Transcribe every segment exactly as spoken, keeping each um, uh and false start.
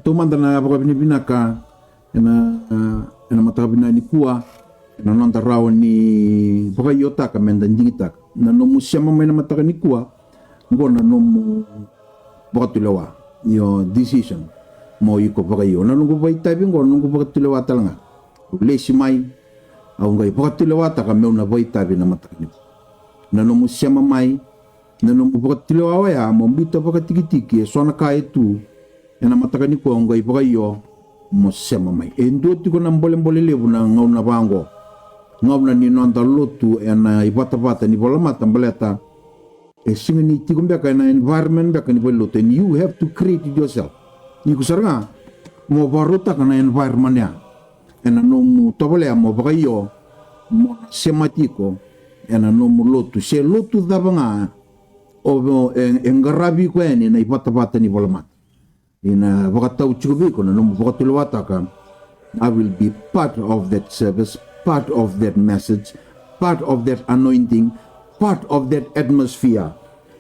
Taumada na vakavinavinaka ena, ena mataka vinaka nikua, ena noda rawa ni vakaiotaka meda digitaka na nomu sema mai na mataka nikua. Qo na nomu vakatulewa, your decision, mo iko vakaio. Na noqu vakaitavi qo, na noqu vakatulewa tale ga. Au lesi mai, au qai vakatulewataka meu na vakaitavi na mataka nikua. Na nomu sema mai, na nomu vakatulewa oya mo biuta vakatikitiki eso na ka e tu ena mataka nikua, au qai vakaio mo sema mai. E dua tiko na bolebole levu na gauna vaqo, gauna ni noda lotu ena ivatavata ni volamata, baleta e sega ni tiko beka ena environment beka ni valenilotu, and you have to create it yourself. Iko sara ga mo vakarautaka na environment ya ena nomu tovolea mo vakaio mo na semati iko ena nomu lotu, se lotu cava ga o, e, e qaravi iko yani na ivatavata ni volamata. Ina vakatau tiko vei iko na nomu vakatulewataka, I will be part of that service, part of that message, part of that anointing, part of that atmosphere.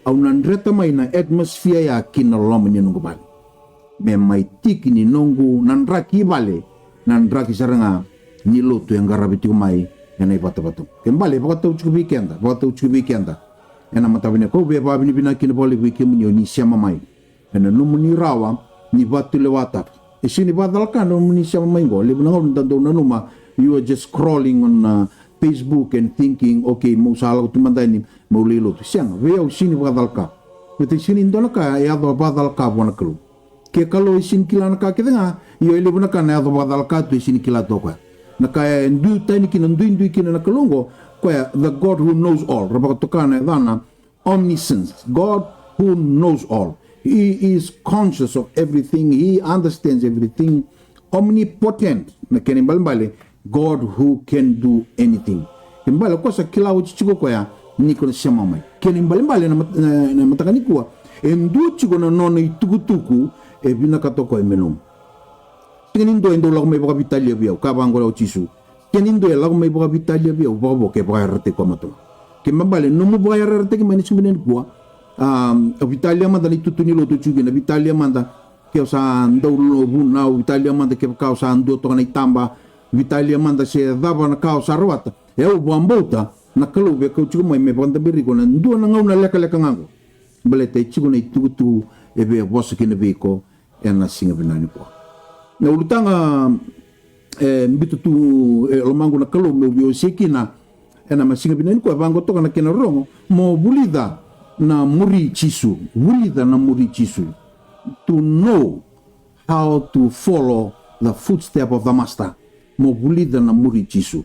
Au na dreta mai na atmosphere ya ki na loma ni noqu vale, me mai tiki ni noqu na draki vale, na draki sara ga ni lotu e qaravi tiko mai ena ivatavata. Ke bale vakatau tiko vei keda, vakatau tiko vei keda ena mataka vinaka. Au via vakavinavinaka kina vakalevu vei kemuni o ni sema mai ena nomuni rawa ni vakatulewataka. E sega ni vakacalaka na nomuni sema mai qo. Levu na gauna da dau nanuma, you are just scrolling on, uh, Facebook and thinking, okay, meu sa lako tu mada yani meu lai lotu. Sega, vei au sega ni vakacalaka. Baleta e sega ni dua na ka e yaco vakacalaka vua na Kalou. Ke Kalou e sega ni kila na ka kece ga, io, e levu na ka na yaco vakacalaka tu e sega ni kila tu o koya. Na ka e dui tani kina, duidui kina na Kalou qo, koya the God who knows all. Ra vakatoka na yacana omniscience, God who knows all. He is conscious of everything. He understands everything. Omnipotent, na kena ibalebale, God who can do anything. Kena ibalebale o koya sa kila oti tiko o koya ni ko na sema mai. Kena ibalebale na mat-, na, na mataka nikua, e dua tiko na nona itukutuku e vinakata o koya me nomu. Sega ni dua e dau lako mai vakaveitalia vei au, ka vaqo o Jisu. Sega ni dua e lako mai vakaveitalia vei au vakavo ke vakayarayarataki koya mada ga. Kena ibalebale nomu vakayarayarataki mai na siga vinaka nikua. A, veitalia mada na itutu ni lotu o tiko kina, veitalia mada ke o sa dau lo vunau, veitalia mada kevaka o sa dua toka na itaba, veitalia mada se cava na ka o sa rawata. E au vakabauta na Kalou via kauti iko mai me vakadaberi iko na dua na gauna lekaleka ga qo. Baleta e tiko na itukutuku e via vosa kina vei iko ena siga vinaka nikua. Na ulutaga e biuta tu e lomaqu na Kalou meu veiwasei kina ena siga vinaka nikua, e vaqo toka na kena rorogo: mo vulica na muri Jisu. Vulica na muri Jisu. To know how to follow the footstep of the Master. Mo vulica na muri Jisu.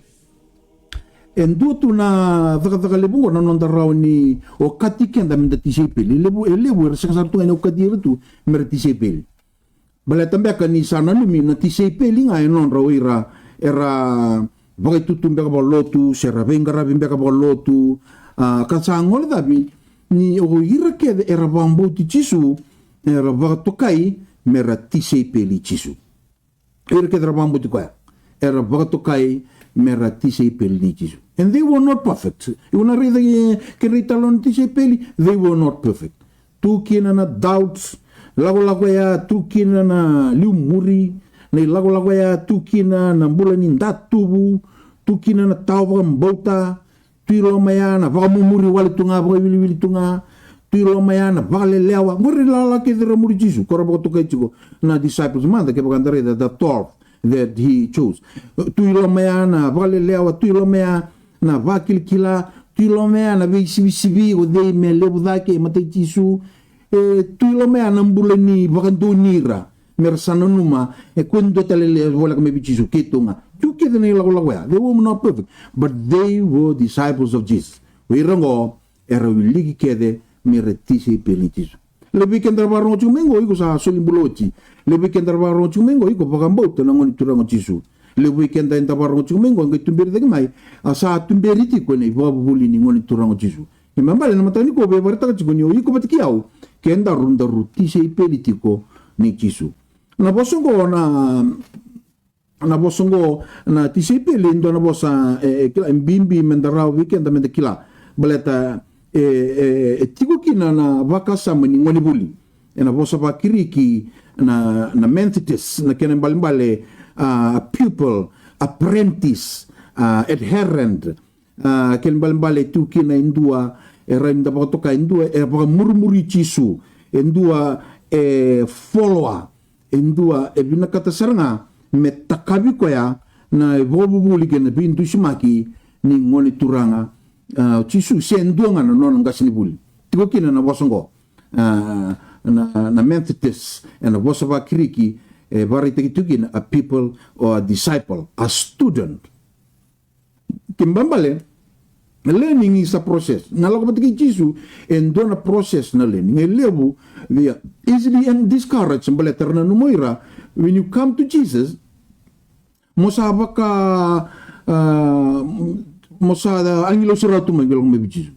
E dua tu na cakacaka levu oqo na noda rawa ni okati keda meda tisaipeli. E levu, e levu era sega sara tu ga ni okati ira tu mera tisaipeli. Baleta beka ni sa nanumi na tisaipeli ga e nodra o ira era vakaitutu beka vakalotu, se ra veiqaravi beka vakalotu. A, ka sa gole cavi ni o ira kece era vakabauti Jisu era vakatokai mera tisaipeli Jisu. Ira kece era vakabauti koya era vakatokai mera tisaipeli nei Jisu. And they were not perfect. Iko na raica e, kena italanoa na tisaipeli, they were not perfect. Tu kina na doubts, lakolako ya, tu kina na liumuri, na ilakolako ya, tu kina na bula ni datuvu, tu kina na tawa vakabauta, tu i loma ya na vakamumuri wale tu ga, vakawiliwili tu ga, tu i loma ya na vakalelewa. Qori na ilala kece era muri Jisu, ko ra vakatokai tiko na disciples mada, kevaka da raica the twelve that he chose. Tu i loma ya na vakalelewa, tu i loma ya na vakilakila, tu i loma ya na veisivisivi, o cei me levu cake e matai Jisu. E, tu i loma ya na bula ni vakadonui ira, mera sa nanuma e ko e dua tale e voleka mai vei Jisu, keitou ga. Tu kece na ilakolako ya, they were not perfect, but they were disciples of Jesus. O ira oqo era wiliki kece mera tisaipeli nei Jisu. Levu vei keda era vakarorogo tiko mai oqo, iko sa soli bula oti. Levu vei keda era vakarorogo tiko mai oqo, iko vakabauta na Gone Turaga o Jisu. Levu vei keda eda vakarorogo tiko mai oqo, qai tuberi cake mai, a sa tuberi tiko ena ivakavuvuli ni Gone Turaga o Jisu. Kena ibalebale na mataka nikua au via vakaraitaka tiko ni o iko vata kei au, kedaru daru tisaipeli tiko nei Jisu. Na vosa oqo na, na vosa oqo na tisaipeli e dua na vosa e, e kila, e bibi meda rawa vei keda meda kila. Baleta e, e, e tiko kina na vakasama ni gonevuli. Ena vosa vaKiriki na, na Methodists, na kena ibalebale, a, pupil, apprentice, a, adherent, a, kena ibalebale tu kina e dua e rawa ni da vakatoka, e dua e vakamurimuri Jisu, e dua e follower, e dua e vinakata sara ga me takavi koya na ivakavuvuli kei na veidusimaki ni Gone Turaga, a, o Jisu, se dua ga na nona qasenivuli. Tiko kina na vosa oqo, a, na, na Methodists, ena vosa vaKirisi, e vakaraitaki tu kina a pupil or a disciple, a student. Kena ibalebale, learning is a process. Na lako vata kei Jisu e dua na process na learning. E levu, they are easily and discouraged, baleta era nanuma o ira, when you come to Jesus, mo sa vaka, a, mo sa agilosi rawa tu mai qai lako mai vei Jisu.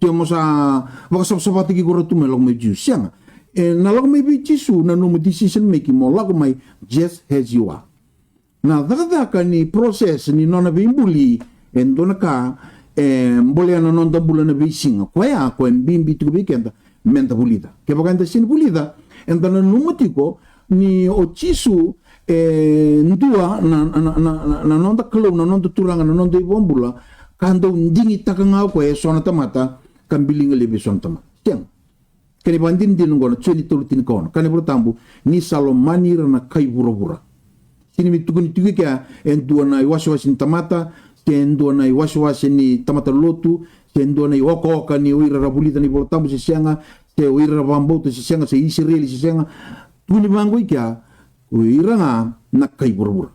Se mo sa vakasavasavataki iko rawa tu mai lako mai vei Jisu. Sega. Ena lako mai vei Jisu, na nomu decision making, mo lako mai just as you are. Na cakacaka ni process ni nona veibuli e dua na ka e bolea na noda bula na veisiga. Koya, koya e bibi tiko vei keda meda vulica. Kevaka eda sega ni vulica, eda nanuma tiko ni o Jisu e dua na, na, na, na, na noda Kalou, na noda Turaga, na noda iVakabula, ka dau digitaka ga o koya e so na tamata, ka biliga laivi e so na tamata. Sega. Kena ivakadinadina oqo na Joni tolu tinikaono, kaya na iVola Tabu, ni sa lomani ira na kai vuravura. Sega ni tukuni tiko e kea e dua na iwasewase ni tamata, se e dua na iwasewase ni tamata lotu, se e dua na iokaoka ni o ira ra vulica na iVola Tabu se sega, se o ira ra vakabauta se sega, se Isireli se sega. Tukuni vaqo i kea, o ira ga na kai vuravura.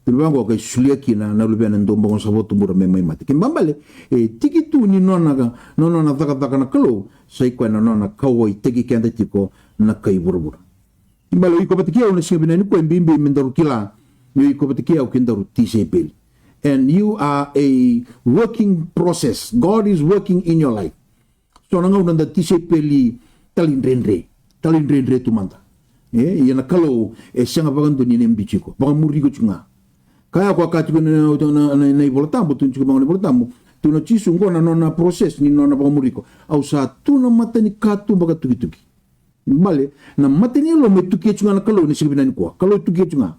Tukuni vaqo ka solia kina na Luvena e dua boko sa vakatubura me mai mate. Kena ibalebale, e tiki tu ni nona, na nona cakacaka na Kalou, sa i koya na nona kauwaitaki keda tiko na kai vuravura. Kena ibalebale, o iko vata kei au na siga vinaka nikua e bibi me daru kila ni o iko vata kei au kedaru tisaipeli. And you are a working process. God is working in your life. So na gauna da tisaipeli talaidredre, talaidredre tu mada. E, ia na Kalou e sega vakadua ni na biuti iko, vakamuri iko tiko ga. Kaya ko a ka tiko na, na, na, na iVola Tabu, tu tiko vaqo na iVola Tabu, tu na Jisu, oqo na nona process ni nona vakamuri iko. Au sa tu na mata ni katuba ka tukituki. Bale, na mata ni yalo me tukia tiko ga na Kalou ena siga vinaka nikua. Kalou e tukia tiko ga.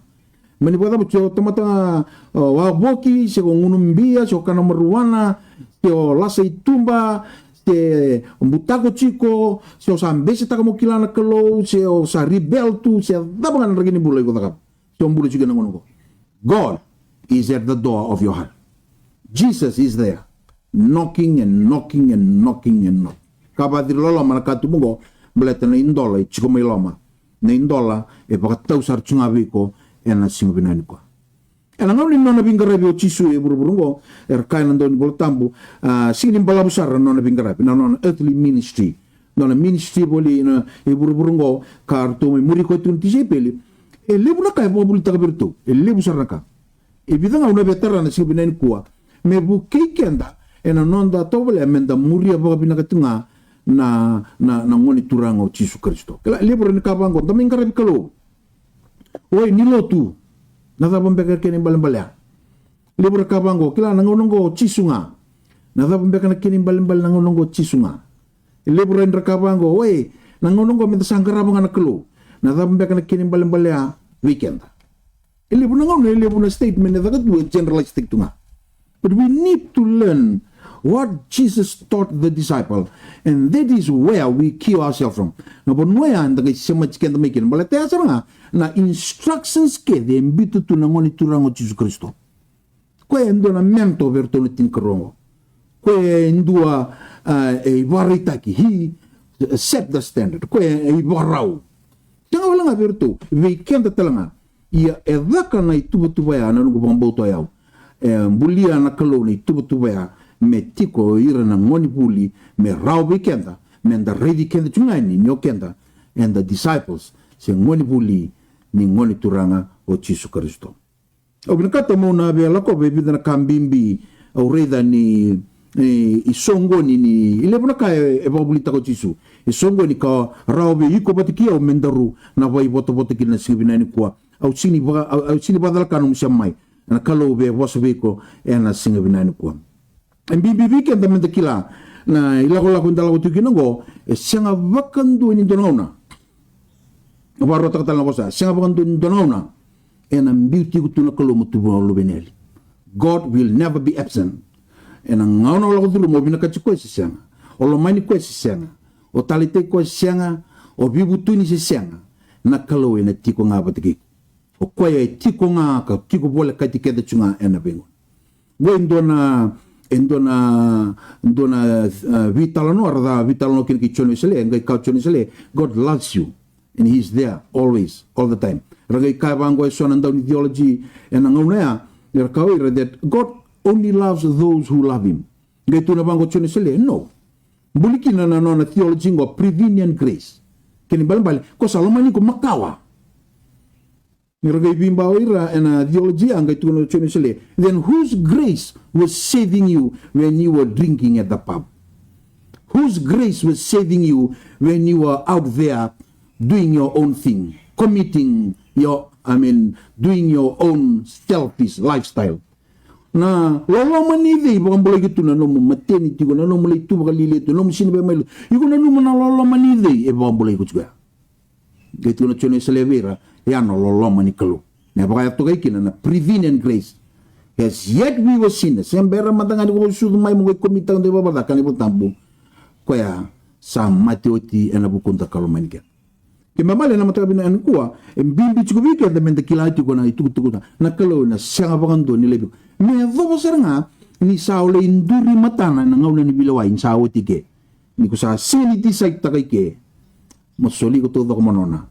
Mani vakacava, se o tamata, o wavoki, se o gunu bia, se o kana marijuana, se o lasa i tuba, se o butako tiko, se o sa besetaka mo kila na Kalou, se o sa rebel tu, se cava ga na draki ni bula iko cakava. Se o bula tiko ena gauna oqo. God is at the door of your heart. Jesus is there, knocking and knocking and knocking and knocking. Ka vaciri loloma na katuba oqo, baleta na idola e tiko mai loma. Na idola e vakatau sara tiko ga vei iko ena siga vinaka nikua. Ena gauna ni nona veiqaravi o Jisu e vuravura oqo, era kaya na dau ni Vola Tabu, a, sega ni balavu sara na nona veiqaravi, na nona earthly ministry. Nona ministry voli na, e vuravura oqo, ka ratou mai muri koya tu na tisaipeli. E levu na ka e vakavulitaka vei iratou, e levu sara na ka. E vica ga au na via tara na siga vinaka nikua me vukei keda ena noda tovolea meda muria vakavinaka tu ga na, na, na Gone Turaga o Jisu Karisito. Kila, e levu era na kaya vaqo, da mai qaravi Kalou. Oi, ni lotu. Na cava beka na kena ibalebale ya? Levu era kaya vaqo, kila, na gauna oqo o Jisu ga. Na cava beka na kena ibalebale na gauna oqo o Jisu ga? E levu era kaya vaqo, oi, na gauna oqo meda sa qarava ga na Kalou. Na cava beka na kena ibalebale ya vei keda? E levu na gauna, e levu na statement e caka tu, e generalize taki tu ga. But we need to learn what Jesus taught the disciple, and that is where we cue ourselves from. Na vanua ya eda qai semati keda mai kina, baleta ya sara ga na instructions kece e biuta tu na Gone Turaga o Jisu Karisito. Koya e dua na mentor vei iratou na tinikarua oqo. Koya e dua, a, e ivakaraitaki. He set the standard. Koya e ivakarau. Sega wale ga vei iratou, vei keda tale ga. Ia e caka na ituvatuva ya, na noqu vakabauta o yau. E bulia na Kalou na ituvatuva ya me tiko o ira na gonevuli, me rawa vei keda meda raici keda tu ga yani ni o keda eda disciples, se gonevuli ni Gone Turaga o Jisu Karisito. Au vinakata meu na via lakova e vica na ka bibi au raica ni, e, e soqoni ni, e levu na ka e, e vakavulitaka o Jisu. E soqoni ka rawa vei iko vata kei au me daru na vakaivotavota kina na siga vinaka nikua. Au sega ni vaka, au, au sega ni vakacalaka nomu sema mai. Na Kalou via vosa vei iko ena siga vinaka nikua. E bibi vei keda meda kila na ilakolako eda lako tiko kina oqo, e sega vakadua ni dua na gauna Vakaruataka tale na vosa, sega vakadua ni dua na gauna ena biuti iko tu na Kalou mo tu vua na luveniyali. God will never be absent. Ena gauna o lako curuma, o vinakati koya se sega, o lomani koya se sega, o taleitaki koya se sega, o veivutuni se sega, na Kalou ena tiko ga vata kei iko. O koya e tiko ga ka tiko volekati kece tu ga ena veigauna. Qo e dua na, e dua na, dua na, uh, veitalanoa, ra ca veitalanoa kina kei Joni Wesele, e qai kaya o Joni Wesele, God loves you and he's there always, all the time. Ra qai kaya vaqo e so na dau ni theology ena gauna ya, era kaya o ira that God only loves those who love him. Qai tukuna vaqo o Joni Wesele, no. Buli kina na nona theology qo, prevenient grace. Kena ibalebale, ko sa lomani iko makawa. Ni ra qai veiba o ira ena theology, a qai tukuna o Joni Wesele, then whose grace was saving you when you were drinking at the pub? Whose grace was saving you when you were out there doing your own thing, committing your, I mean, doing your own selfish lifestyle? Na loloma ni cei vakabulai iko tu, na nomu mateni tiko, na nomu lai tu vakalialia tu, na nomu sini vei mai lotu. Iko nanuma na loloma ni cei e vakabulai iko tiko ya. Qai tukuna o Joni Wesele vei ira, ya na loloma ni Kalou. Na vakayatokai kina na prevenient grace. As yet we were sinners. Se bera mada ga ni ko sucu mai mo qai komitaka dua na ivalavala ca, kaya na iVola Tabu, koya sa mate oti ena vukuda ka lomani keda. Kena ibalebale na mataka vinaka nikua, e bibi tiko vei keda meda kila tiko na itukutuku, na Kalou ena sega vakadua ni laivi iko. Me yacova sara ga ni sa o lai duri matana ena gauna ni veilewai, ni sa oti ke, ni ko sa sega ni decide-taka i ke mo soli iko taucoko mo nona.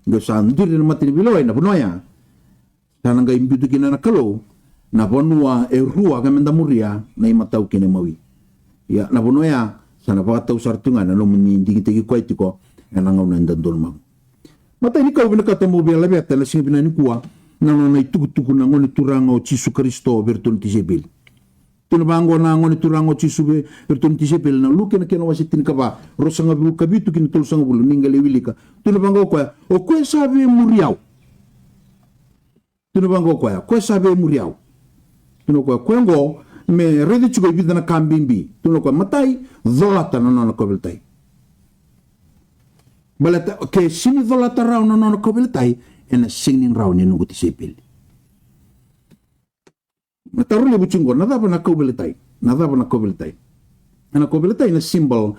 Qo sa duri ena mata ni veilewai, na vanua ya sa na qai biuta kina na Kalou na vanua e rua ka meda muria, na imatau kei na imawi. Ia, na vanua ya sa na vakatau sara tu ga na nomuni digitaki koya tiko ena gauna eda donumaka. Matai ni ka au vinakata meu via laveta ena siga vinaka nikua, na nona itukutuku na Gone Turaga o Jisu Karisito vei iratou na tisaipeli. Tukuna vaqo na Gone Turaga o Jisu vei iratou na tisaipeli, na Luke na kena wase tinikava, ruasagavulu ka vitu ki na tolusagavulu, ni qai lai wilika. Tukuna vaqo o koya, o koya sa via muri au. Tukuna vaqo o koya, o koya sa via muri au. Tukuna o koya, o koya oqo me raica tiko e vica na ka bibi. Tukuna o koya, matai, colata na nona kauveilatai. Baleta ke sega ni colata rawa na nona kauveilatai, ena sega ni rawa ni noqu tisaipeli. Na taro levu tiko qo, na cava na kauveilatai? Na cava na kauveilatai? Na kauveilatai na symbol,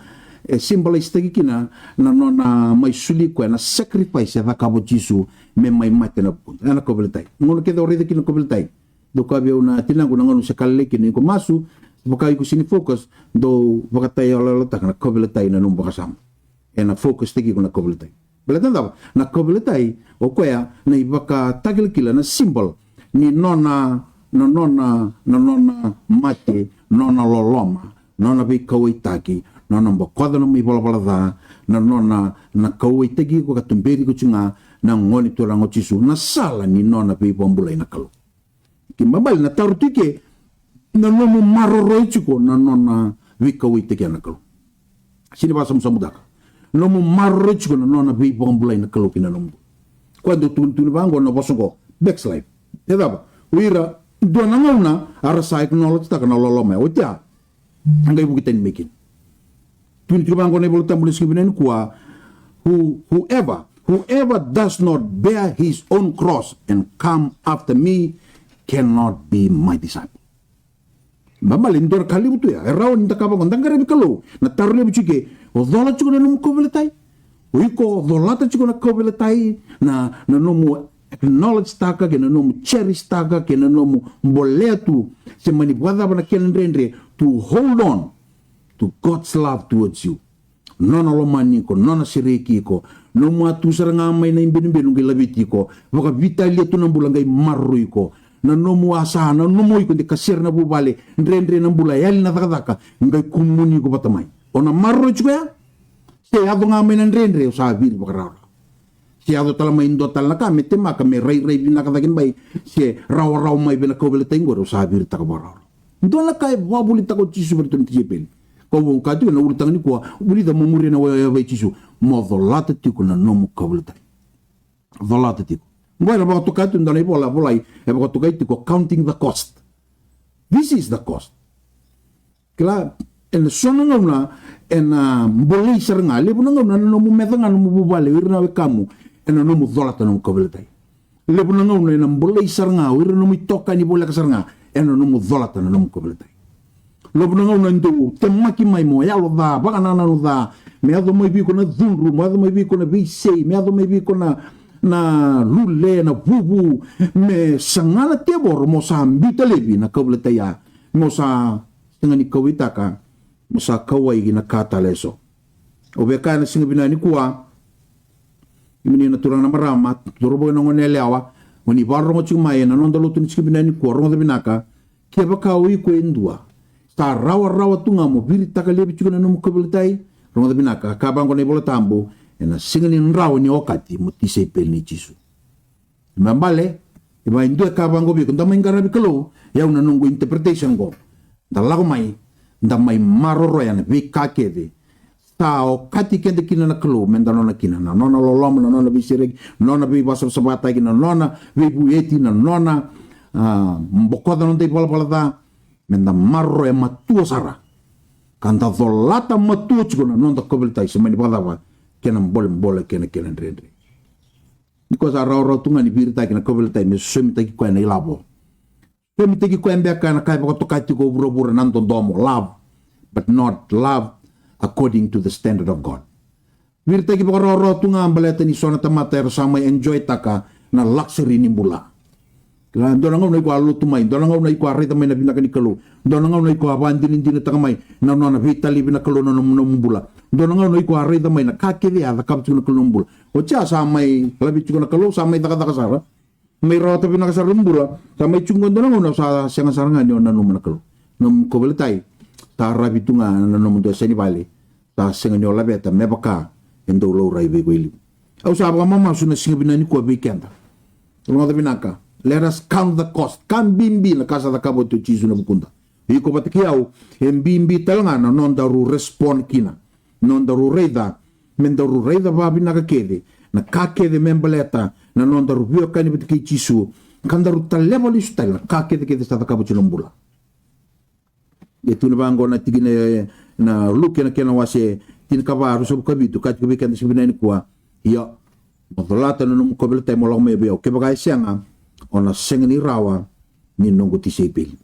e symbolise-taki kina na nona mai soli koya, na sacrifice e cakava o Jisu me mai mate ena vukuda. Ena kauveilatai. Gauna kece o raica kina na kauveilatai, dou kaya vei au na tinaqu, na gauna se ka lailai kina, iko masu, vaka iko sega ni focus, dou vakatayaloyalotaka na kauveilatai na nomu vakasama. Ena focus-taki iko na kauveilatai. Baleta na cava? Na kauveilatai o koya na ivakatakilakila, na symbol ni nona, na nona, na nona mate, nona loloma, nona veikauwaitaki, nona bokoca na nomu ivalavala ca, na nona, na kauwaitaki iko ka tuberi iko tiko ga na Gone Turaga o Jisu, na sala ni nona veivakabulai na Kalou. Kena ibalebale na taro tu i ke, na nomu maroroi tiko na nona veikauwaitaki na Kalou. Sega ni vakasabusabu taka. Nomu maroroi tiko na nona veivakabulai na Kalou ki na nomu. Koya dau tukuni, tukuni vaqo na vosa oqo, backslide. E cava? O ira, dua na gauna, era sa acknowledge-taka na loloma ya. Oti ya, a qai vuki tani mai kina. Tukuni tiko vaqo na iVola Tabu ena siga vinaka nikua, who, whoever, whoever does not bear his own cross and come after me cannot be my disciple. Baleta e dua na ka levu tu ya e rawa ni da cakava qo, da qaravi Kalou. Na taro levu tiko i ke, o cola tiko na nomu kauveilatai? O iko o colata tiko na kauveilatai, na, na nomu acknowledge-taka kei na nomu cherish-taka kei na nomu bolea tu, se mani vakacava na kena dredre, to hold on to God's love towards you. Nona lomani iko, nona sereki iko, nomu a tu sara ga mai na ibenubenu qai laveti iko, vakaveitalia tu na bula qai maroroi iko, na nomu a sa, na nomu iko de kasere na vuvale, dredre na bula, yali na cakacaka, qai kumuni iko vata mai. O na maroroi tiko ya? Se yaco ga mai na dredre, o sa viri vakarawarawa. Se yaco tale mai dua tale na ka me temaka me rairai vinaka cake mai, se rawarawa mai vei na kauveilatai qori, o sa viritaka vakarawarawa. Dua na ka e vakavuvulitaka o Jisu vei iratou na tisaipeli. Kau vou ka tiko na ulutaga nikua, vulica mo muria na waiwai i Jisu, mo colata tiko na nomu kauveilatai. Colata tiko. Qo era vakatoka tu dua na ivola, volai, e vakatokai tiko counting the cost. This is the cost. Kila, ena so na gauna ena bolei sara ga, levu na gauna na nomu meca ga, nomu vuvale, o ira na wekamu, ena nomu colata na nomu kauveilatai. Levu na gauna ena bolei sara ga o ira na nomu itokani voleka sara ga ena nomu colata na nomu kauveilatai. Levu na gauna e dau temaki mai mo yalo ca, vakanananu ca, me yaco mai vei iko na cudru, mo yaco mai vei iko na veisei, me yaco mai vei iko na, na lule, na vuvu, me saga na tevoro mo sa biuta laivi na kauveilatai ya, mo sa sega ni kauwaitaka, mo sa kauwai ki na ka tale eso. Au via kaya na siga vinaka nikua, kemuni na turaga na marama, cauravou kei na goneyalewa, o ni vakarorogo tiko mai ena noda lotu ni siga vinaka nikua, rogoca vinaka. Kevaka o iko e dua sa rawarawa tu ga mo viritaka laivi tiko na nomu kauveilatai, rogoca vinaka, ka vaqo na iVola Tabu, ena sega ni rawa ni okati mo tisaipeli nei Jisu. Me bale, e vaka e dua e kaya vaqo vei iko, da mai qaravi Kalou, e au na noqu interpretation qo. Da lako mai, da mai maroroya na veika kece sa okati keda kina na Kalou me da nona kina, na nona loloma, na nona veisereki, na nona veivasavasavataki, na nona veivueti, na nona, ah, bokoca na noda ivalavala ca, me da maroroya matua sara, ka da colata matua tiko na noda kauveilatai, se mani vakacava kena bolebole, kena, kena dredre. Ni ko sa rawarawa tu ga ni viritaki na kauveilatai me sosomitaki koya na ilavo. Sosomitaki koya beka ena ka e vakatoka tiko o vuravura na dodomo, love, but not love according to the standard of God. Viritaki vakarawarawa tu ga baleta ni so na tamata era sa mai enjoy-taka na luxury ni bula. Kila, dua na gauna iko a lotu mai, dua na gauna iko a raica mai na vinaka ni Kalou, dua na gauna iko a vakadinadinataka mai na nona veitalevi na Kalou na nomu, nomu bula. Dua na gauna iko a raica mai na ka kece a cakava tiko na Kalou na nomu bula. Oti ya sa mai lavi tiko na Kalou, sa mai cakacaka sara, mai rawata vinaka sara na bula, sa mai tiko qo dua na gauna sa sega sara ga ni o nanuma na Kalou. Nomu kauveilatai, taravi tu ga na nomu dua e sega ni vale, sa sega ni o laveta me vaka e dau laurai vei iko e liu. Au sa vakamamasu na siga vinaka nikua vei keda. Rogoca vinaka. Let us count the cost. Ka bibi na ka sa cakava oti o Jisu ena vukuda. Iko vata kei au, e bibi tale ga na nodaru respond kina, nodaru raica, me daru raica vakavinaka kece na ka kece me baleta na nodaru veiwekani vata kei Jisu, ka daru taleva lesu tale na ka kecekece sa cakava oti na bula. E tukuni vaqo na tikina, na Luke na kena wase tinikava, ruasagavulu ka vitu, ka tiko vei keda siga vinaka nikua. Io, mo colata na nomu kauveilatai mo lako mai vei au. Kevaka e sega, o na sega ni rawa ni noqu tisaipeli.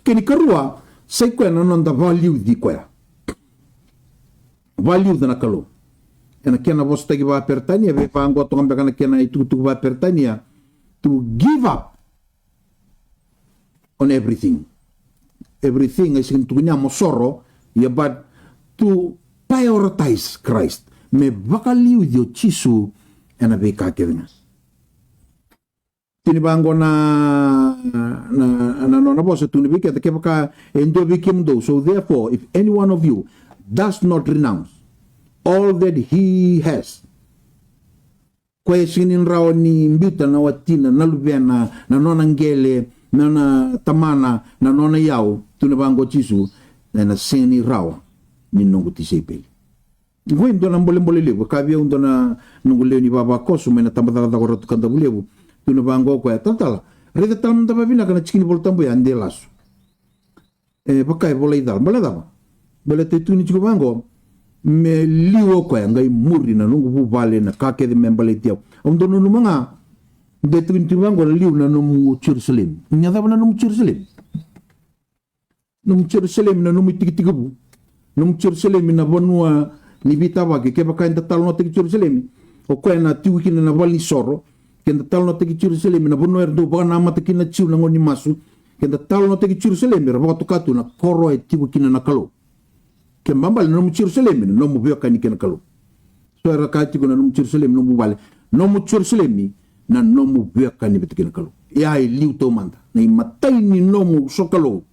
Kena ikarua, sa i koya na noda vakaliuci koya. Vakaliuca na Kalou. Ena kena vosataki vakaperitania, e vaqo toka beka na kena itukutuku vakaperitania, to give up on everything. Everything, e sega ni tukuni ya mo soro, ia, but to prioritize Christ. Me vakaliuci o Jisu ena veika kece ga. Tukuni vaqo na, na, na nona vosa, tukuni vei keda, kevaka e dua vei kemudou. So therefore, if any one of you does not renounce all that he has, koya e sega ni rawa ni biuta na watina, na luvena, na nona qele, na nona tamana, na nona iyau, tukuna vaqo o Jisu, ena sega ni rawa ni noqu tisaipeli. Qo e dua na bolebole levu, e kaya vei au dua na noqu lewe ni vavakoso mai na tabacakacaka o Ratu Kadavulevu, tukuna vaqo o koya, talatala, raica tale mada vakavinaka na tiki ni Volatabu ya, de lasu. E vaka e volai cala. Baleta cava? Baleta e tukuni tiko vaqo, me liu o koya qai muri na noqu vuvale, na ka kece me baleti au. Au dau nanuma ga, de tukuni tiko vaqo, liu na nomu Jerusalemi. Ni a cava na nomu Jerusalemi? Nomu Jerusalemi na nomu itikitikivu. Nomu Jerusalemi na vanua ni veitavaki. Kevaka eda talanoataki Jerusalemi, o koya na tiko kina na valenisoro. Keda talanoataki Jerusalemi na vanua era dau vakanamata kina na Jiu na gauna ni masu. Keda talanoataki Jerusalemi, era vakatoka tu na koro e tiko kina na Kalou. Kena ibalebale na nomu Jerusalemi na nomu veiwekani kei na Kalou. So era kaya tiko na nomu Jerusalemi na nomu vale. Nomu Jerusalemi na nomu veiwekani vata kei na Kalou. Ia e liu taumada. Na imatai ni nomu sokalou,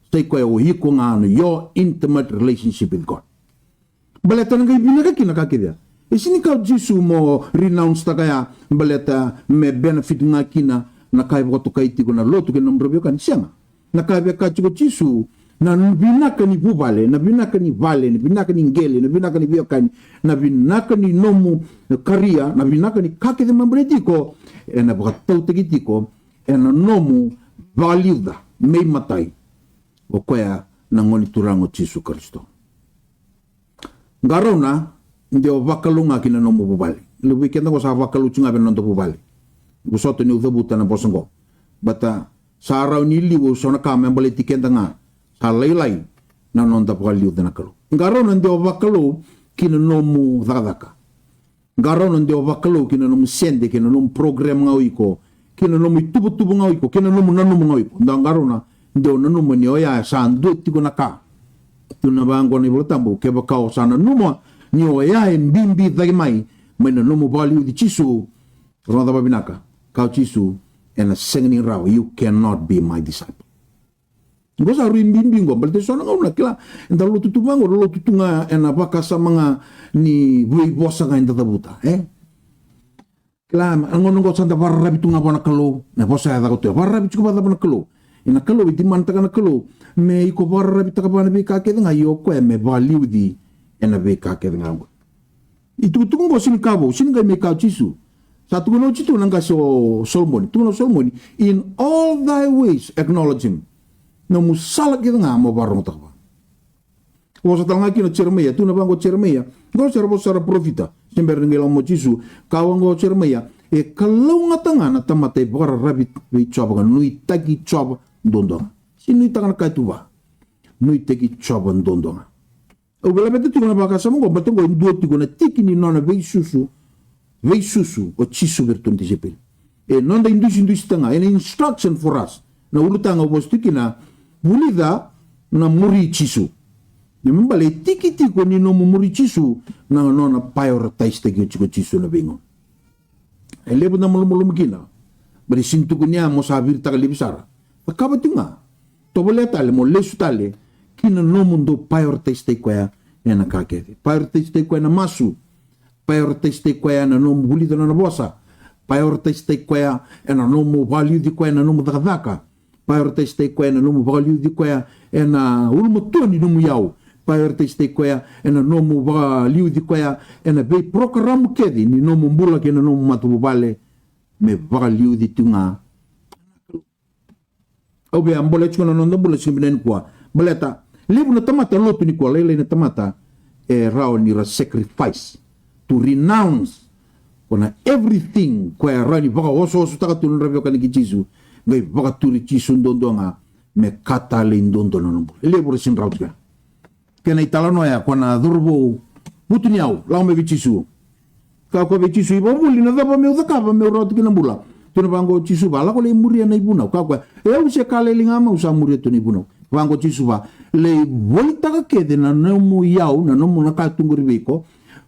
sa i koya o iko ga, na your intimate relationship with God. Baleta na qai vinaka kina ka kece ya. E sega ni kaya o Jisu mo renounce-taka ya baleta me benefit ga kina na ka e vakatokai tiko na lotu kei na nomudrau veiwekani. Sega. Na ka e via kaya tiko o Jisu, na vinaka ni vuvale, na vinaka ni vale, na vinaka ni qele, na vinaka ni veiwekani, na vinaka ni nomu career, na vinaka ni ka kece me baleti iko, ena vakatautaki tiko ena nomu vakaliuca me imatai, o koya na Gone Turaga o Jisu Karisito. Qarauna de o vakalougatataki na nomu vuvale. Levu vei keda qo sa vakalou tiko ga vei na noda vuvale. Vosota niu cavuta na vosa qo. Baleta sa rawa ni liu e so na ka me baleti keda ga. Sa lailai na noda vakaliuca na Kalou. Qarauna de o vakalou ki na nomu cakacaka. Qarauna de o vakalou ki na nomu sede, ki na nomu program ga o iko, ki na nomu ituvatuva ga o iko, ki na nomu nanuma ga o iko. Da qarauna de o nanuma ni oya e sa dua tiko na ka. Tukuna vaqo na iVola Tabu, kevaka o sa nanuma ni oya e bibi cake mai mai na nomu vakaliuci Jisu, rogoca vakavinaka, kaya o Jisu, ena sega ni rawa, you cannot be my disciple. Qo sa rui bibi qo, baleta e so na gauna, kila, eda lotu tu vaqo, lotu tu ga ena vakasama ga ni veivosa ga eda cavuta, e? Kila, a gauna qo sa da vakararavi tu ga vua na Kalou, na vosa e caka tu, vakararavi tiko vakacava na Kalou? Ena Kalou, e dimanditaka na Kalou me iko vakararavitaka vua na veika kece ga, ia o koya me vakaliuci ena veika kece ga qo. Itukutuku qo sega ni ka vou, sega ni qai mai kaya o Jisu. Sa tukuna oti tu na qase o Solomoni, tukuna o Solomoni, in all thy ways acknowledge him. Nomu sala kece ga mo vakarogotaka vua. Vosa tale ga kina o Jeremaia, tukuna vaqo o Jeremaia, qo sa ra vosa sara parofita, se bera ni qai lako mai o Jisu, kaya vaqo o Jeremaia, e kalougata ga na tamata e vakararavi vei Jiova ka nuitaki Jiova duadua ga. Sega ni nuitaka na ka e tu vua. Nuitaki Jiova duadua ga. Au via laveta tiko na vakasama oqo, baleta oqo e dua tiko na tiki ni nona veisusu, veisusu o Jisu vei iratou na tisaipeli. E noda idusidusi taga, ena instruction for us. Na ulutaga au vosa tiko kina, vulica na muri Jisu. Ni me bale e tiki tiko ni nomu muri Jisu, na nona prioritize taki oti ko Jisu na veigauna. E levu na malumalumu kina. Baleta sega ni tukuni ya mo sa viritaka laivi sara. Cakava tiko ga. Tovolea tale mo lesu tale ki na nomu dau prioritize taki koya ena ka kece. Prioritize taki koya na masu. Prioritize taki koya na nomu vulica na nona vosa. Prioritize taki koya ena nomu vakaliuci koya na nomu cakacaka. Prioritize taki koya ena nomu vakaliuci koya ena ulumatua ni nomu iyau. Prioritize taki koya ena nomu vakaliuci koya ena veiprokaramu kece ni nomu bula kei na nomu matavuvale, me vakaliuci tu ga. Au via bolea tiko na noda bula siga vinaka nikua. Baleta levu na tamata lotu nikua, lailai na tamata e rawa ni ra sacrifice, to renounce ko na everything ko e rawa ni vakaosoosotaka tu na nodra veiwekani kei Jisu, qai vakaturi Jisu duadua ga me ka talei duadua na nona bula. E levu ra sega ni rawa tiko ya. Kena italanoa ya ko na cauravou vutuniyau lako mai vei Jisu. Kaya o koya vei Jisu, ivakavuvuli, na cava meu cakava meu rawata kina na bula? Tukuna vaqo o Jisu, va, lako lai muria na ivunau. Kaya o koya, e, au se ka lailai ga mai, au sa muria tu na ivunau. Vaqo o Jisu, va, lai volitaka kece na nomu iyau, na nomu, na ka tu qori vei iko.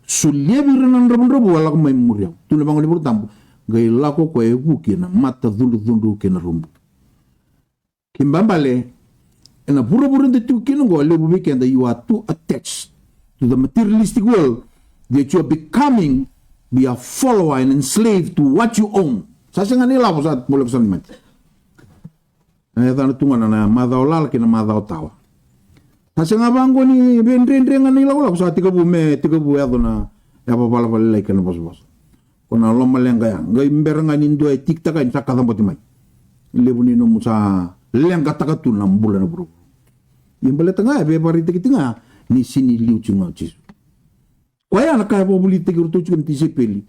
Solia vei ira na dravudravua, lako mai muri au. Tukuna vaqo na iVola Tabu, qai lako o koya e vuki ena matacudrucudru kei na rubu. Kena ibalebale, ena vuravura eda tiko kina oqo, levu vei keda, you are too attached to the materialistic world that you are becoming, be a follower and enslaved to what you own. Sa sega ni lavo, sa voleka sara ni mate. Na yacana tu ga na macawa lala kei na macawa tawa. Sa sega vaqo ni veidredre ga na ilakolako, sa tekivu me tekivu yaco na yavavalavala lailai kei na vosavosa. Ko na lomaleqa ya. Qai bera ga ni dua e tikitaka yani sa kacabote mai. Levu ni nomu sa leqataka tu na bula na vuravura. Ia baleta ga e veivakaraitaki tiko ga ni sega ni liu tiko ga o Jisu. Koya na ka e vakavulici iratou tiko na tisaipeli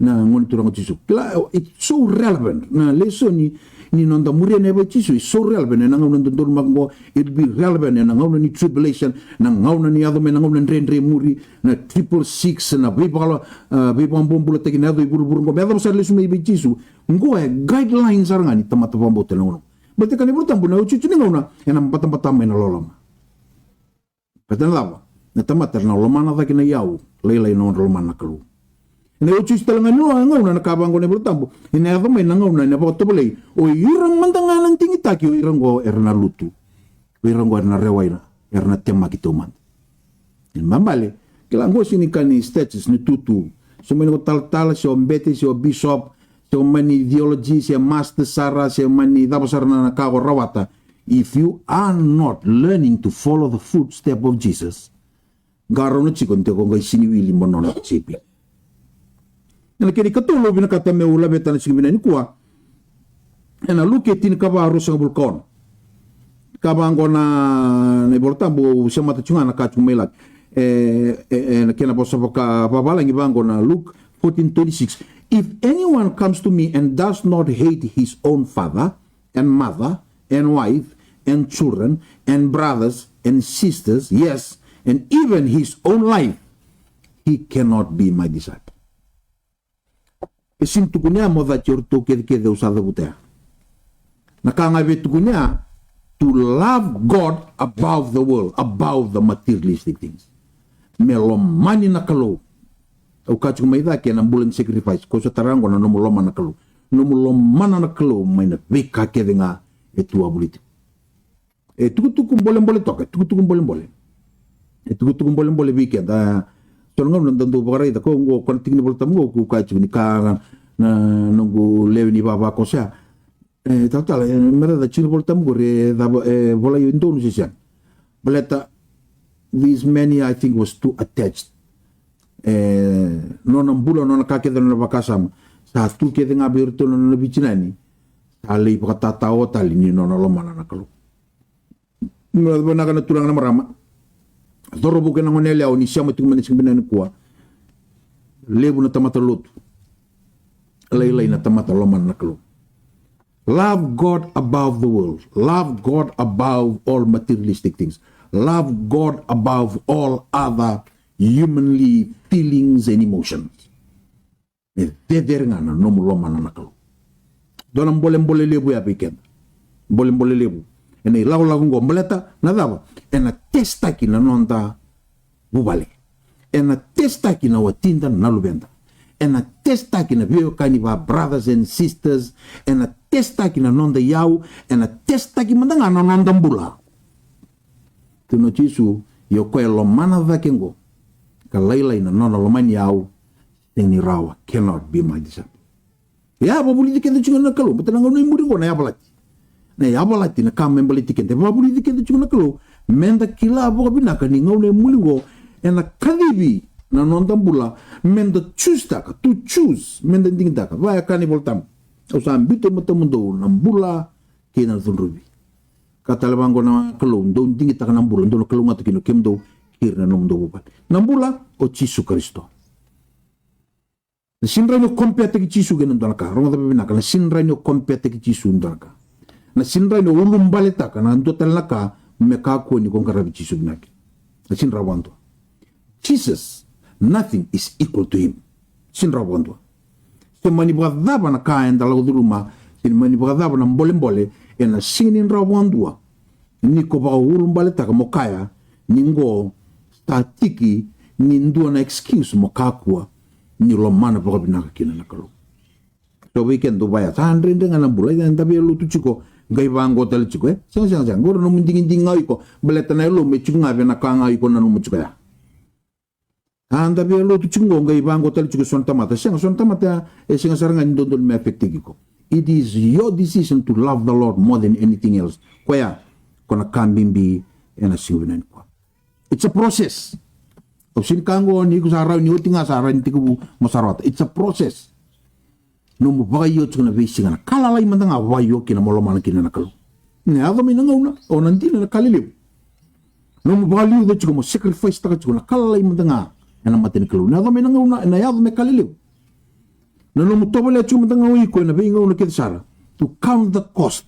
na Gone Turaga o Jisu. Kila, it's so relevant. Na lesoni ni noda muria na yavai Jisu is so relevant ena gauna dodonu maka oqo. It'll be relevant ena gauna ni tribulation, na gauna ni yaco mai na gauna dredre muri, na triple six, na veivakalo, a, veivakabobulataki na yaco i vuravura oqo me yacova sara lesu mai vei Jisu. Oqo e guideline sara ga ni tamata vakabauta ena gauna. Baleta kaya na iVola Tabu, na iotioti ni gauna ena batabata mai na loloma. Baleta na cava? Na tamata era na lomana cake na iyau lailai na nodra lomana na Kalou. Ena iotioti tale ga ni gauna, na ka vaqo na iVola Tabu, ena yaco mai na gauna ena vakatovolei o ira mada ga na digitaki, o ira oqo era na lutu. O ira oqo era na rewaina, era na temaki taumada. Kena ibalebale, kila, oqo sega ni ka ni status, ni tutu. Se mani ko talatala, se o bete, se o bishop, se o mani theology, se master sara, se mani cava sara na ka ko rawata. If you are not learning to follow the footstep of Jesus, qarauna tiko de ko qai sega ni wili mo nona tisaipeli. Ena kena ikatolu au vinakata meu laveta na siga vinaka nikua. Ena Luke tinikava, ruasagavulu ka ono. Ka vaqo na, na iVola Tabu, au semata tiko ga na ka tiko mai laki. E, e, e, na kena vosa vaka, vakavalagi vaqo na Luke fourteen twenty-six. If anyone comes to me and does not hate his own father and mother and wife and children and brothers and sisters, yes, and even his own life, he cannot be my disciple. E sini tukuni ya mo cati o ratou kecekece au sa cavuta ya. Na ka ga e vei tukuni ya, to love God above the world, above the materialistic things. Me lomani na Kalou. Au ka tiko mai cake na bula ni sacrifice, ko sa tara oqo na nomu lomana na Kalou. Nomu lomana na Kalou mai na veika kece ga e tu a vuli tiko. E tukutuku bolebole toka, e tukutuku bolebole. E tukutuku bolebole vei keda. So na gauna da dau vakaraica ko oqo, ko na tiki ni Volatabu oqo, ko kaya tiko ni ka na noqu lewe ni vavakoso ya. E talatala, e, me raica tiko ni Volatabu oqo, re cava, e volai donu se sega. Baleta this man here, I think, was too attached. E, nona bula, nona ka kece, nona vakasama. Sa tu kece ga vei iratou na nona vitinani. Sa lai vakatatao tale ni nona lomana na Kalou. Vinaka na turaga na marama. Corovu kei na gone yalewa ni sema tiko mai na siga vinaka nikua. Levu na tamata lotu. Lailai na tamata lomana na Kalou. Love God above the world. Love God above all materialistic things. Love God above all other humanly feelings and emotions. E cecere ga na nomu lomana na Kalou. Dua na bolebole levu ya vei keda. Bolebole levu. Ena ilakolako oqo baleta na cava? Ena testaki na noda vuvale. Ena testaki na watida na luveda. Ena testaki na veiwekani va brothers and sisters. Ena testaki na noda iyau. Ena testaki mada ga na noda bula. Tukuna o Jisu, ia o koya e lomana cake oqo ka lailai na nona lomani au, sega ni rawa, cannot be my disciple. Ia, vakavulici keda tiko na Kalou, baleta na gauna i muri oqo na yavalati. Na yavalati na ka me baleti keda, vakavulici keda tiko na Kalou, meda kila vakavinaka ni gauna i muri oqo ena kacivi na noda bula, meda choose-taka, to choose, meda digitaka, vaya ka ni Volatabu. Au sa biuta e matamudou na bula kei na cudruvi. Ka tale vaqo na Kalou, dou digitaka na bula, dou na kalougata kina o kemudou kei ira na nomudou vuvale. Na bula o Jisu Karisito. Na sega ni rawa ni o compare-taki Jisu kei na dua na ka, rogoca vakavinaka, na sega ni rawa ni o compare-taki Jisu kei na dua na ka. Na sega ni rawa ni o ulubaletaka na dua tale na ka me kakua ni ko qaravi Jisu vinaka. Na sega ni rawa vakadua. Jesus, nothing is equal to him. Sega ni rawa vakadua. Se mani vakacava na ka eda lako curuma, se mani vakacava na bolebole, ena sega ni rawa vakadua ni ko vakaulubaletaka mo kaya ni qo sa tiki ni dua na excuse mo kakua ni lomana vakavinaka kina na Kalou. So vei keda dou vaya, sa dredre ga na bula, eda via lotu tiko, qai vaqo tale tiko, e? Sega, sega, sega, qori nomu digidigi ga o iko, baleta na yalomu e tiko ga vei na ka ga o iko nanuma tiko ya. Sa da via lotu tiko qo, qai vaqo tale tiko so na tamata. Sega, so na tamata e sega sara ga ni dodonu me affect-taki iko. It is your decision to love the Lord more than anything else. Koya, ko na ka bibi ena siga vinaka nikua. It's a process. Au sega ni kaya qo ni iko sa rawa ni oti ga, sa rawa ni tekivu mo sa rawata. It's a process. Nomu vakaio tiko na veisiga, na ka lalai mada ga vakaio kina mo lomana kina na Kalou. Na yaco mai na gauna, o na dina na ka lelevu. Nomu vakaliuca tiko mo sacrifice-taka tiko na ka lalai mada ga ena mata ni Kalou. Na yaco mai na gauna, ena yaco me ka lelevu. Na nomu tovolea tiko mada ga o iko ena veigauna kece sara, to count the cost.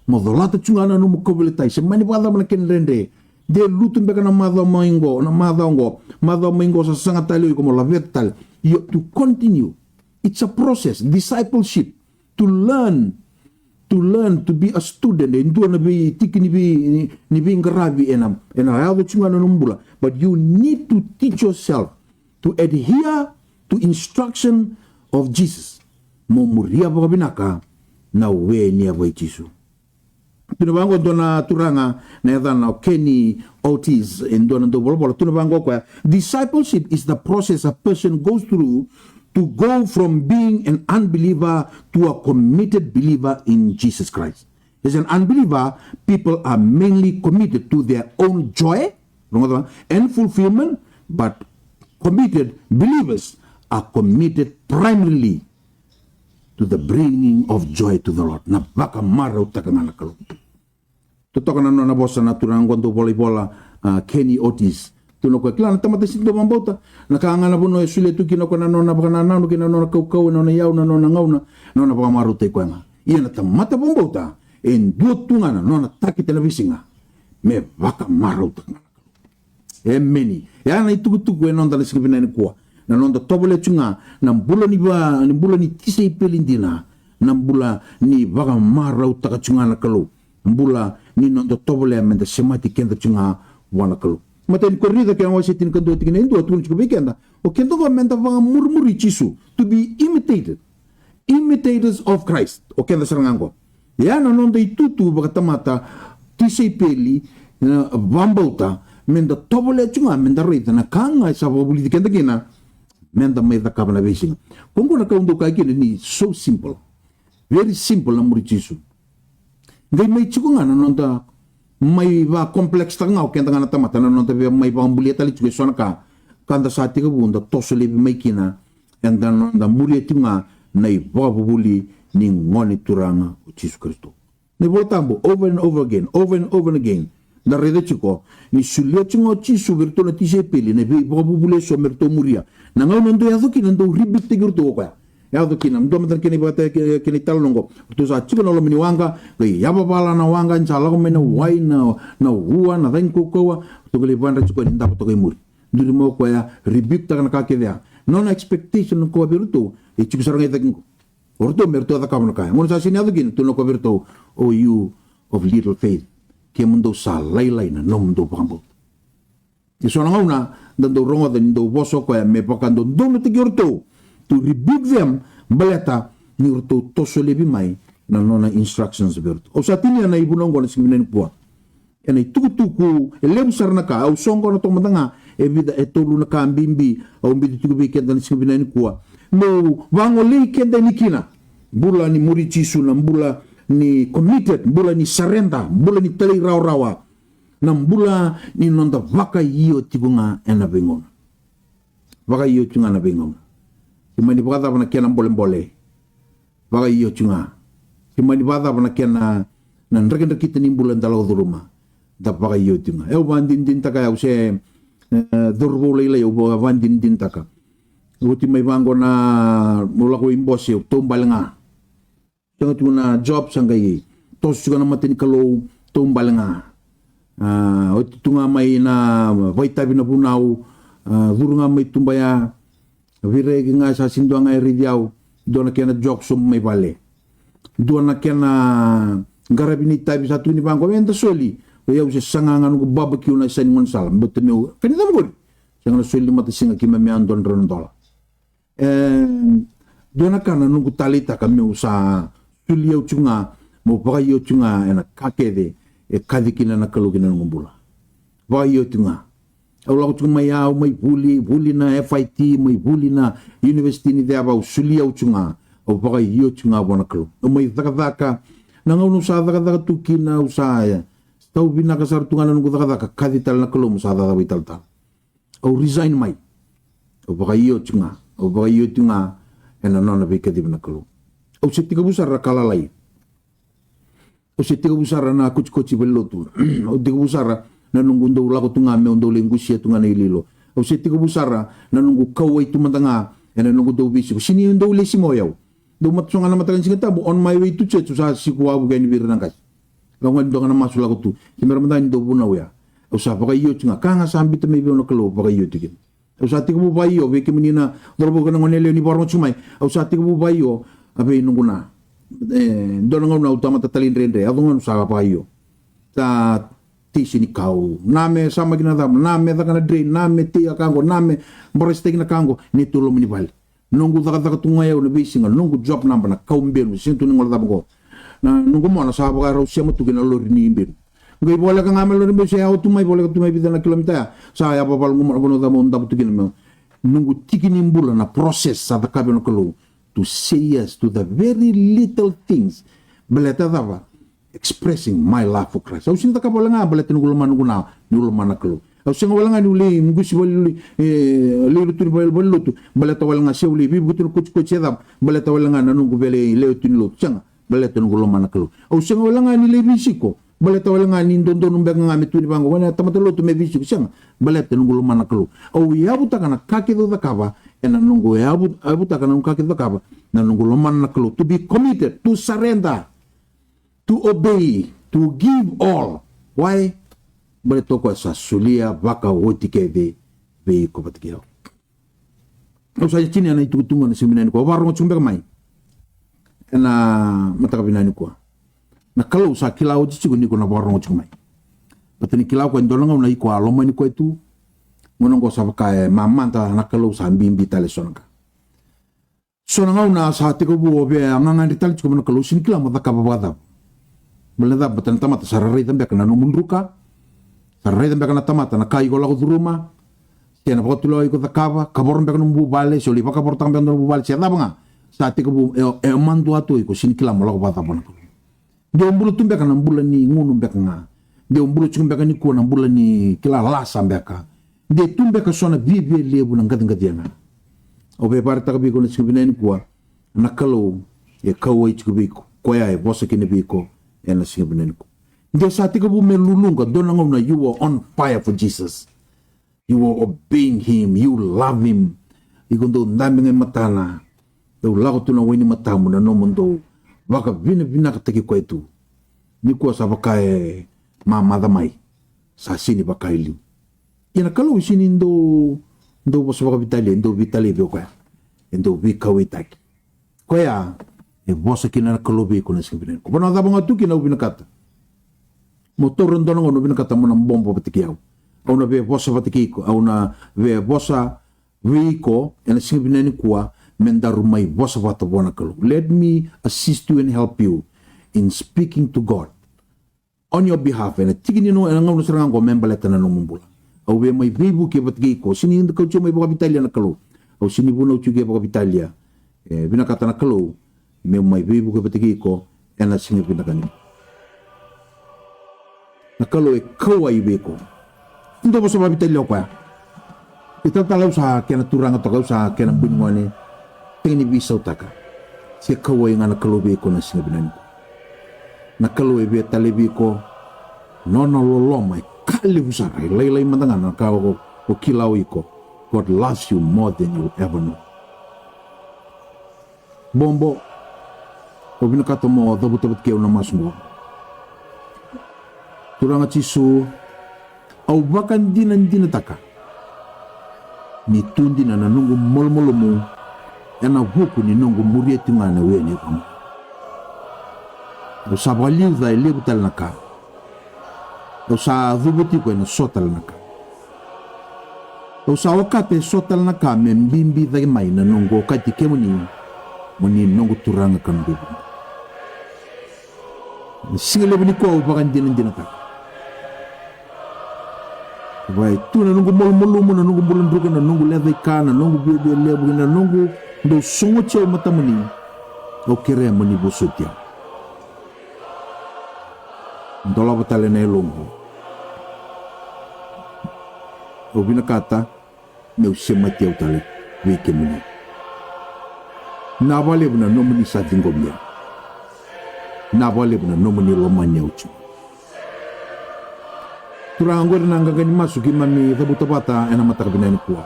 Mo colata tiko ga na nomu kauveilatai, se mani vakacava na kena dredre. De lutu beka na macawa mai qo, na macawa qo, macawa mai qo sa saga tale o iko mo laveta tale. You have to continue. It's a process, discipleship, to learn, to learn to be a student. E dua na veitiki ni vei, ni, ni veiqaravi ena, ena yaco tiko ga na nomu bula. But you need to teach yourself to adhere to instruction of Jesus. Mo muria vakavinaka na we ni yavai Jisu. Tukuna vaqo dua na turaga na yacana o Kenny Ortiz, e dua na dauvolavola, tukuna vaqo o koya, discipleship is the process a person goes through to go from being an unbeliever to a committed believer in Jesus Christ. As an unbeliever, people are mainly committed to their own joy, rogoca, and fulfillment, but committed believers are committed primarily to the bringing of joy to the Lord. Na vakamarautaka ga na Kalou. Totoka na nona vosa na turaga qo dau volaivola, a, Kenny Ortiz. Tukuna o koya, kila na tamata sega ni dau vakabauta, na ka ga na vanua e solia tu kina o koya na nona vakanananu kei na nona kaukauwa, na nona iyau, na nona gauna, na nona vakamarautaki koya ga. Ia na tamata vakabauta e dua tu ga na nona target ena veisiga me vakamarautaka ga na Kalou. Emeni. E a na itukutuku e noda na siga vinaka nikua. Na noda tovolea tu ga na bula ni va, ni bula ni tisaipeli dina, na bula ni vakamarautaka tu ga na Kalou. Bula ni noda tovolea meda semati keda tu ga vua na Kalou. Matai ni Korinica kei na wase tinikadua tikina e dua tukuna tiko vei keda, o keda oqo meda vakamurimuri Jisu, to be imitated, imitators of Christ. O keda sara ga oqo. Ia na noda itutu vakatamata, tisaipeli, na vakabauta, meda tovolea tu ga meda raica na ka ga e sa vakavulici keda kina meda mai cakava na veisiga. Ko oqo na ka au dau kaya kina ni so simple. Very simple na muri Jisu. Qai mai tiko ga na noda mai va complex taka ga o keda ga na tamata na noda via mai vakabulia tale tiko e so na ka, ka da sa tekivu da toso laivi mai kina, eda noda muria tiko ga na ivakavuvuli ni Gone Turaga o Jisu Karisito. Na iVola Tabu, over and over again, over and over and again. Da raica tiko ni solia tiko ga o Jisu vei iratou na tisaipeli na veivakavuvuli e so me ratou muria. Na gauna dau yaco kina dau rebuke-taki iratou o koya. Yaco kina, dua mada na kena ivakata, kena italanoa oqo. Ratou sa tiko na loma ni waqa, qai yavavala na waqa, ni sa lako mai na wai, na, na ua, na cagi kaukauwa, ratou qai lai vakadra tiko ni davo toka i muri. Duri mai o koya, rebuke-taka na ka kece ya. Nona expectation o koya vei iratou, e tiko sara ga i cake qo. O ratou me ratou cakava na ka ya. Gauna sa sega ni yaco kina, tukuna o koya vei iratou, "O you of little faith, kemudou sa lailai na nomudou vakabauta." E so na gauna da dau rogoca ni dau vosa o koya me vakadodonutaki iratou, to rebuke them, baleta ni ratou toso laivi mai na nona instructions vei iratou. Au sa tinia na ivunau oqo na siga vinaka nikua. Ena itukutuku e levu sara na ka, au sa oqo na toka mada ga e vica e tolu na ka bibi au biuta tiko vei keda na siga vinaka nikua. Meu vagolei keda yani kina. Bula ni muri Jisu, na bula ni committed, bula ni surrender, bula ni talairawarawa. Na bula ni noda vakaio tiko ga ena veigauna. Vakaio tiko ga ena veigauna. Se mani vakacava na kena bolebole. Vakaio tiko ga. Se mani vakacava na kena, na drakidrakita ni bula da lako curuma. Da vakaio tiko ga. Au vakadinadinataka, au se, e, cauravou lailai, au vakadinadinataka. Oti mai vaqo na, au lako i bose, au taubale ga. Sega tiko na job, sa qai toso tiko na mata ni Kalou, taubale ga. A, oti tu ga mai na vakaitavi na vunau, a, curu ga mai tuba ya, veirai ga sa sega ni dua ga e raici au, dua na kena job sobu mai vale. Dua na kena qaravi ni itavi sa tukuni vaqo, eda soli, o yau se saga ga noqu barbecue na yasa ni gaunisala, baleta meu, ka ni cava qori, sega na soli ni matasiga keimami a dua na drau na dola. E dua na ka na noqu taleitaka meu sa soli au tiko ga, meu vakaio tiko ga ena ka kece e kaci kina na Kalou ki na noqu bula. Vakaio tiko ga. Au lako tiko mai, au mai vuli, vuli na F I T, mai vuli na University ni Ceva, au soli au tiko ga. Au vakaio tiko ga vua na Kalou. Au mai cakacaka, na gauna au sa cakacaka tu kina, au sa, e, tau vinaka sara tu ga na noqu cakacaka, kaci tale na Kalou meu sa cakacaka vakaitalatala. Au resign mai. Au vakaio tiko ga. Au vakaio tiko ga ena nona veikacivi na Kalou. Au se tekivu sara na ka lalai. Au se tekivu sara na kotikoti valenilotu. Au tekivu sara na noqu dau lako tu ga meu dau lai qusia tu ga na iloilo. Au se tekivu sara na noqu kauwai tu mada ga ena noqu dau veisiko. Sega ni dau lesi mai o yau. Dau mata soga na mataka ni Siga Tabu, on my way to church, au sa siko wavoki yani vei ira na qase. Lako ga ni dua ga na masu lako tu. Keimami mada ni dau vunau ya. Au sa vakaio tiko ga, ka ga sa biuta mai vei au na Kalou, vakaio tiko kina. Au sa tekivu vakaio, vei kemuni na cauravou kei na goneyalewa ni vakarogo tiko mai. Au sa tekivu vakaio, a vei noqu na. E, dua na gauna au tamata talaidredre, a dua na gauna au sa vakaio. Sa tei senikau, na me samaki na cava, na me caka na drain, na me tei a ka qo, na me barasetaki na ka qo, ni tu loma ni vale. Noqu cakacaka tu ga yau na veisiga, noqu job naba na kau benu, sega tu ni gole cava qo. Na noqu mona sa vakarau sema tu kei na lori ni benu. Qai voleka ga mai lori benu, se yawa tu mai, voleka tu mai vica na kilomita ya. Sa yavavala qo mai na vanua cava au davo tu kina meu. Noqu tiki ni bula na process sa cakava na Kalou. To say yes to the very little things. Baleta cava? Expressing my love for Christ. Au sega ni cakava wale ga baleta noqu lomana noqu na, noqu lomana na Kalou. Au sega wale ga niu lai qusi vale, e, lai lotu ni vale, vale lotu, baleta wale ga se au lai veivuke tu na kotikoti e cava, baleta wale ga na noqu vale, lewe tu ni lotu. Sega, baleta noqu lomana na Kalou. Au sega wale ga ni lai veisiko, Baleta wale ga ni dodonu beka ga me tu ni vaqo, wale na tamata lotu me veisiko, sega. Baleta noqu lomana na Kalou. Au yavutaka na ka kece au cakava, ena noqu yavu, yavutaka na noqu ka kece au cakava, na noqu lomana na Kalou. To be committed, to surrender, to obey, to give all. Why? Baleta o koya sa solia vakaoti kece vei iko vata kei au. Au sa tinia na itukutuku na siga vinaka nikua, au vakarorogo tiko beka mai ena mataka vinaka nikua. Na Kalou sa kila oti tiko ni ko na vakarorogo tiko mai. Baleta ni kila o koya e dua na gauna iko a lomani koya tu. Gauna oqo sa vaka e mamada na Kalou, sa bibi tale so na ka. So na gauna sa tekivu o via gagadre tale tiko mai na Kalou, sega ni kila mo cakava vakacava. Baleta na cava? Baleta na tamata sa ra raica beka na nomu druka, sa ra raica beka na tamata na ka iko lako curuma, se na vakatulewa iko cakava, kavoro beka nomu vuvale, se o lai vakavorotaka beka nomu vuvale, se cava ga. Sa tekivu e, e madua tu o iko, sega ni kila mo lako vakacava na Kalou. De o bula tu beka na bula ni gunu beka ga. De o bula tiko beka nikua na bula ni kila lasa beka. De tu beka so na viavialevu, na qaciqacia ga. Au via vakaraitaka vei iko na siga vinaka nikua, na Kalou e kauwai tiko vei iko. Koya e vosa kina vei iko ena siga vinaka nikua. De sa tekivu me luluqa, dua na gauna you were on fire for Jesus. You were obeying him, you love him. Iko dau dabe ga e matana, dau lako tu na wai ni matamu, na nomu dau vakavinavinakataki koya tu. Nikua sa vaka e mamaca mai, sa sega ni vaka e liu. Ia na Kalou e sega ni dau, dau vosa vakaveitalia, e dau veitalia vei koya. E dau veikauwaitaki. Koya e vosa kina na Kalou vei iko na siga vinaka nikua. Vanua cava ga o tu kina, au vinakata mo taura dua na gauna, au vinakata mo na bobo vata kei au. Au na via vosa vata kei iko, au na via vosa vei iko ena siga vinaka nikua, me daru mai vosa vata vua na Kalou. Let me assist you and help you in speaking to God on your behalf, ena tiki ni nomu, ena gauna sara ga oqo me baleta na nomu bula. Au via mai veivuke vata kei iko, sega ni kauti au mai vakaveitalia na Kalou. Au sega ni vunauci au ke vakaveitalia. E vinakata na Kalou meu mai veivuke vata kei iko ena siga vinaka nikua. Na Kalou e kauwai vei iko. Dou vosa vakaveitalia o koya. Italatala, au sa kena turaga toka, au sa kena bui ni gone. Sega ni veisautaka. Se kauwai ga na Kalou vei iko na siga vinaka nikua. Na Kalou e via talevi iko. Nona loloma e ka levu sara, e lailai mada ga na ka o, o kila o iko. God loves you more than you ever know. Bobo, au vinakata mo cavuta vata kei au na masu oqo. Turaga Jisu, au vakadinadinataka ni tu dina na noqu malumalumu ena vuku ni noqu muria tiko ga na were ni yacamuni. Au sa vakaliuca e levu tale na ka. Au sa cuva tiko ena so tale na ka. Au sa okata eso tale na ka me bibi cake mai na noqu okati kemuni, mo ni noqu Turaga ka noqu iVakabula. Na siga levu nikua au vakadinadinataka. Vaka e tu na noqu malumalumu, na noqu bula druka, na noqu lecaika, na noqu viavialevu, na noqu dau sogoti au matamuni. Au kerea mo ni vosoti au. Dolava tale na yaloqu. Au vinakata meu semati au tale vei kemuni. Vinaka vakalevu na nomuni sa ciqomi au. Vinaka vakalevu na nomuni lomani au tu. Turaga, oqori na qaqa ni masu keimami cavuta vata ena mataka vinaka nikua.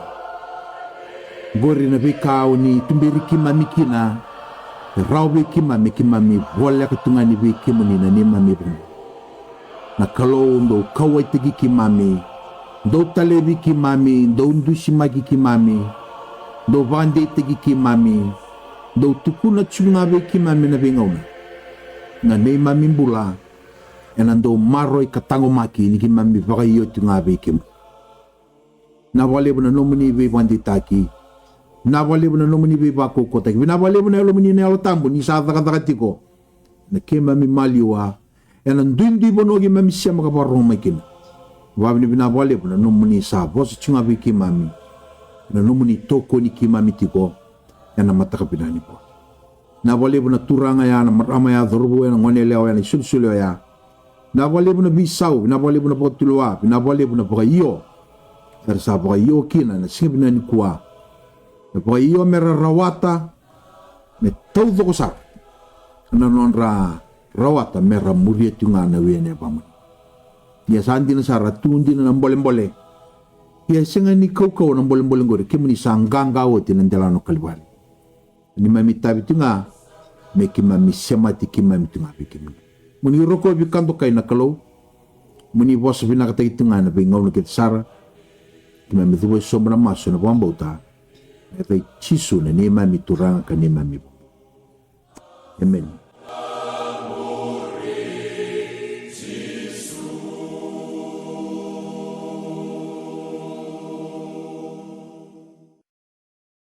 Oqori na veika o ni tuberi keimami kina, e rawa vei keimami, keimami voleka tu ga ni vei kemuni na neimami iVakabula. Na Kalou dou kauwaitaki keimami, dou talevi keimami, dou dusimaki keimami, dou vakadeitaki keimami, dou tukuna tiko ga vei keimami ena veigauna. Na neimami bula ena dau maroroi ka taqomaki ni keimami vakaio tiko ga vei kemuni. Vinaka vakalevu na nomuni veivakadeitaki. Vinaka vakalevu na nomuni veivakaukauwataki. Vinaka vakalevu na Yalomuni na Yalo Tabu ni sa cakacaka tiko ena keimami maliwa, ena duidui vanua keimami sema ka vakarorogo mai kina. Vakavinavinaka vakalevu na nomuni sa vosa tiko ga vei keimami, na nomuni tokoni keimami tiko ena mataka vinaka nikua. Vinaka vakalevu na turaga ya, na marama ya, cauravou ya, na goneyalewa ya, na isolisoli oya. Vinaka vakalevu na veisau, vinaka vakalevu na vakatulewa, vinaka vakalevu na vakaio. Era sa vakaio kina ena siga vinaka nikua. Na vakaio me ra rawata me taucoko sara na nodra rawata me ra muria tiko ga na were ni yacamuni. Ia sa dina sara, tu dina na bolebole. Ia e sega ni kaukauwa na bolebole qori, kemuni sa qaqa oti na delana o Kalivari. Neimami itavi tu ga me keimami semati keimami tu ga vei kemuni. Mo ni rokovi ka dokai na Kalou. Mo ni vosa vinakataki tu ga ena veigauna kece sara. Keimami cuva sobu na masu ena vakabauta ena yaca i Jisu na neimami Turaga ka neimami Vua. Emeni.